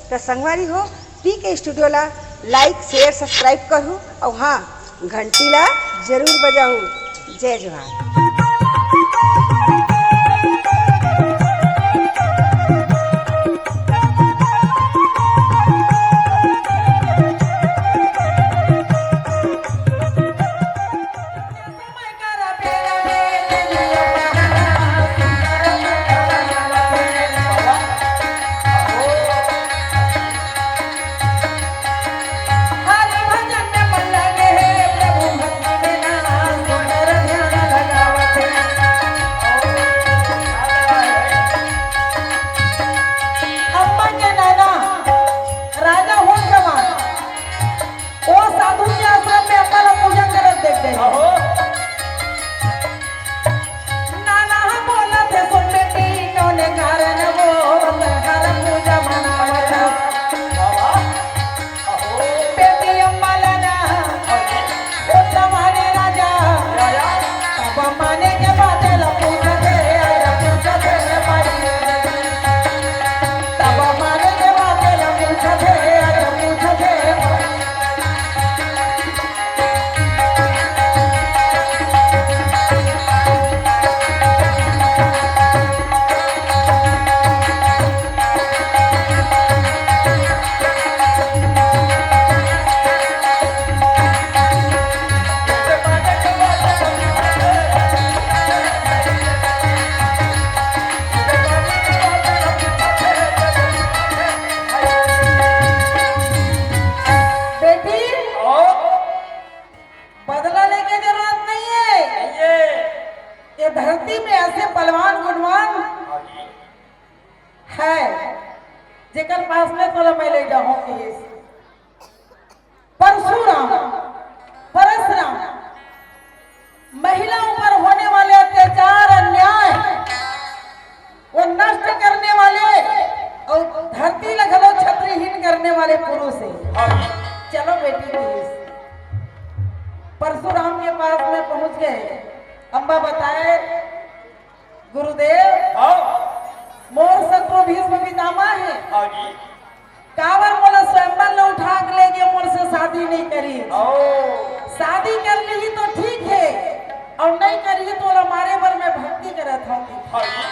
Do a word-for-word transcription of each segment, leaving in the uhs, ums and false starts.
त संगवारी हो, पीके स्टूडियो ला like, share, subscribe करहू अउ हाँ, घंटी ला जरूर बजाहू। जय जोहार। अम्मा के नाना राजा होत जवान, ओ साधु के आश्रम में अम्मा ला पूजा करत देख दे। अहो। नाना बोलत हे, सुन बेटी, कौन कारण वो तोहर पूजा मनावत? बाबा। अहो। बेटी अम्मा ला ना, अहो। ओ जमाने राजा, राजा। तब माने के बात ला पूछत हे, आज पूछत हे, भाई। तब माने के बात ला पूछत हे, आज पूछत हे। बेटी, बदला लेके जरूरत नहीं है। नहीं है। ये धरती में ऐसे पहलवान गुणवान हाँ जी। है, जेकर पास में तोला मैं ले जाऊं कि परशुराम, परशुराम, महिला ऊपर होने वाले अत्याचार, अन्याय, वो नष्ट करने वाले और धरती ला घलो छतरीहीन करने वाले पुरुष है। हाँ जी। चलो बेटी, please। परशुराम के पास में पहुंच गए। अम्मा बताए, गुरुदेव, हाँ। मोर शत्रु भीष्म पितामह है। हाँ जी। काबर मोला स्वयंवर ले उठा के ले गे, मोर से शादी नहीं करी। ओ। शादी कर ली तो ठीक है, और नहीं करी तो ओला मारे बर मैं भक्ति करत हूँ। हाँ जी।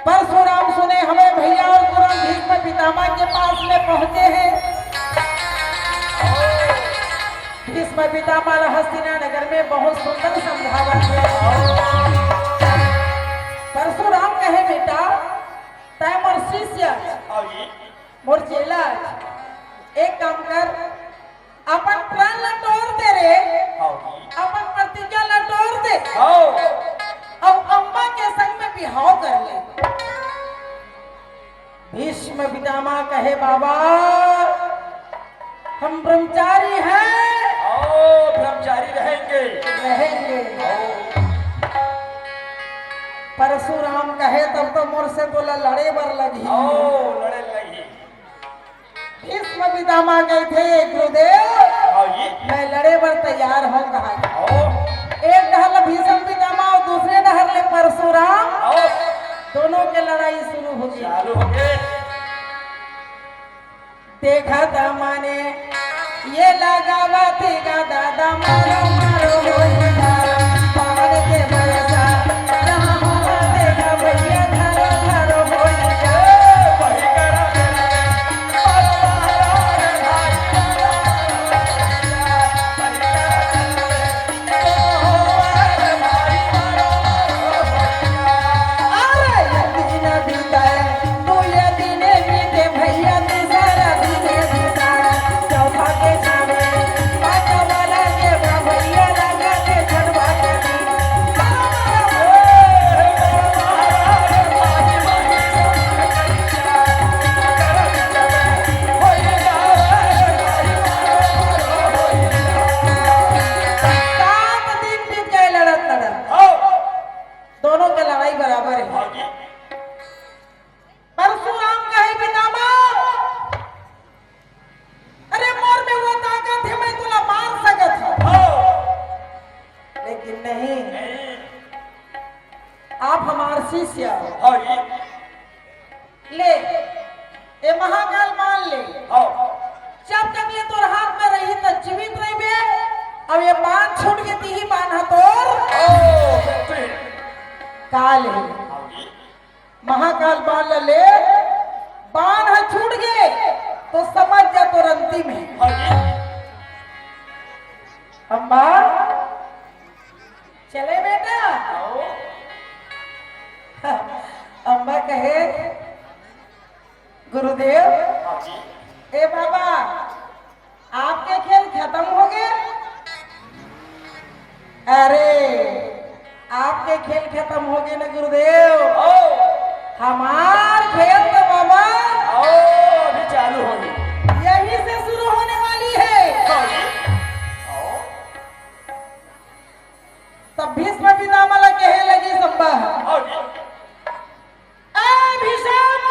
परशुराम सुने हवे भैया और तुरंत भीष्म पितामह के पास में पहुंचे हैं। भीष्म पितामह हस्तिना नगर में बहुत सुंदर समझावत हे। परशुराम कहे, बेटा, तै मोर शिष्य, मोर चेला, एक काम कर, अपन प्रण ला टोर दे रे, हाँ जी। अपन प्रतिज्ञा ला टोर दे, हाँ। अउ अम्मा के संग में बिहाव कर ले। भीष्म पितामह कहे, बाबा, हम ब्रह्मचारी हैं। आओ, ब्रह्मचारी रहेंगे। रहेंगे। आओ। परशुराम कहे, तब तो मोर से तोला लड़े बर लगही। आओ, लड़े लगही। भीष्म पितामह कहिथे, गुरुदेव, आओ जी। मैं लड़े बर तैयार हूँ, कहा। आओ। एक डहर भीष्म पितामह और दूसरे डहर ले परशुराम, आओ। दोनों के लड़ाई शुरू होगे। चालू होगे। देखत माने ये लगावत का दादा मारो मारो होई जा, पवन के बरसा रहा हवा देखा भैया धारो धारो होई जा। महाकाल बांध ले। हाँ। जब तक ले तोर हाथ में रही त जीवित रहिबे। अब ये बांध छूट गे, तिही बांध ह तोर ओ, बेटी। काल हे। हाँ जी। महाकाल बांध ल ले, बांध ह छूट गे, तो समझ जा तोर अंतिम हे। हाँ जी। अम्मा, चले बेटा। आओ। अम्मा कहे, गुरुदेव, हाँ जी। ए बाबा, आपके खेल खतम हो गे? अरे, आपके खेल खतम हो गे ना गुरुदेव, ओ। हमार खेल तो बाबा ओ, अभी चालू होही। यहीं से शुरू होने वाली हे। हाँ जी। ओ। तब भीष्म पितामह ला कहे लगिस अम्मा, हाँ जी। ए भीष्म,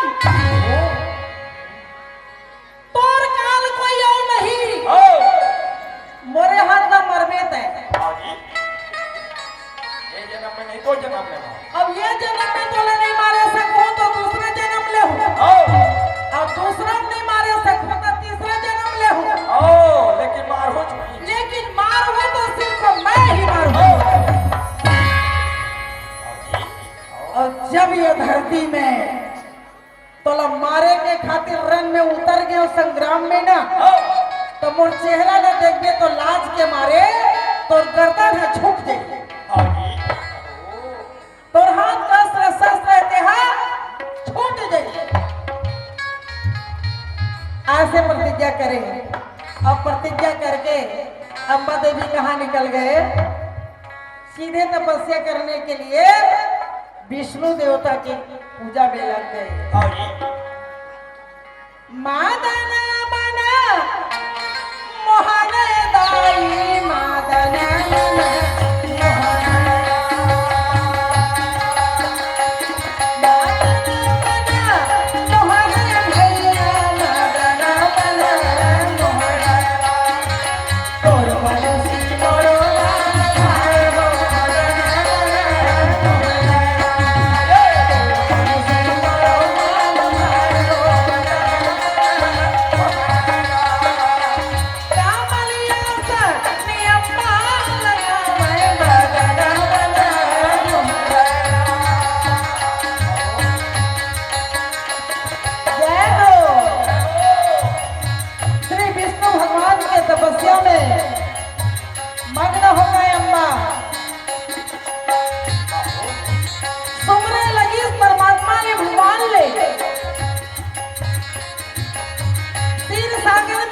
तोर काल कोई अउ नहीं। हाँ। मोरे हाथ ला मरबे तैं। हाँ जी। ये जन्म में नहीं, दो जन्म में मार। अब ये जन्म में तोला नहीं मारे सकहूं तो दूसरा जन्म लेहूं। हाँ। अब दूसरा नहीं मारे सकहूं तो तीसरा जन्म लेहूं। हाँ, लेकिन मारहूं नहीं। लेकिन मारहूं तो सिर्फ मैं ही मारहूं। हाँ। हाँ जी। अउ जब ये धरती में तोला मारे के खातिर रण में उतर गेंव संग्राम में ना, त मोर चेहरा ला देखबे त लाज के मारे तोर गर्दन ह झुक जाही। तोर हाथ का अस्त्र शस्त्र हे तेहा छूट जाही। अइसे प्रतिज्ञा करे। अब प्रतिज्ञा करके अम्बा देवी कहाँ निकल गए? सीधे तपस्या करने के लिए विष्णु देवता की पूजा में लग गए। हाँ जी। मादन मन मोहन दाई, मादन मन मोहन। मादन मन मोहन भैया, मादन मन मोहन। जय हो। श्री विष्णु भगवान के तपस्या में मग्न हो गए अम्बा। सुमरे लगिस परमात्मा ले, भगवान ले। क्षीर सागर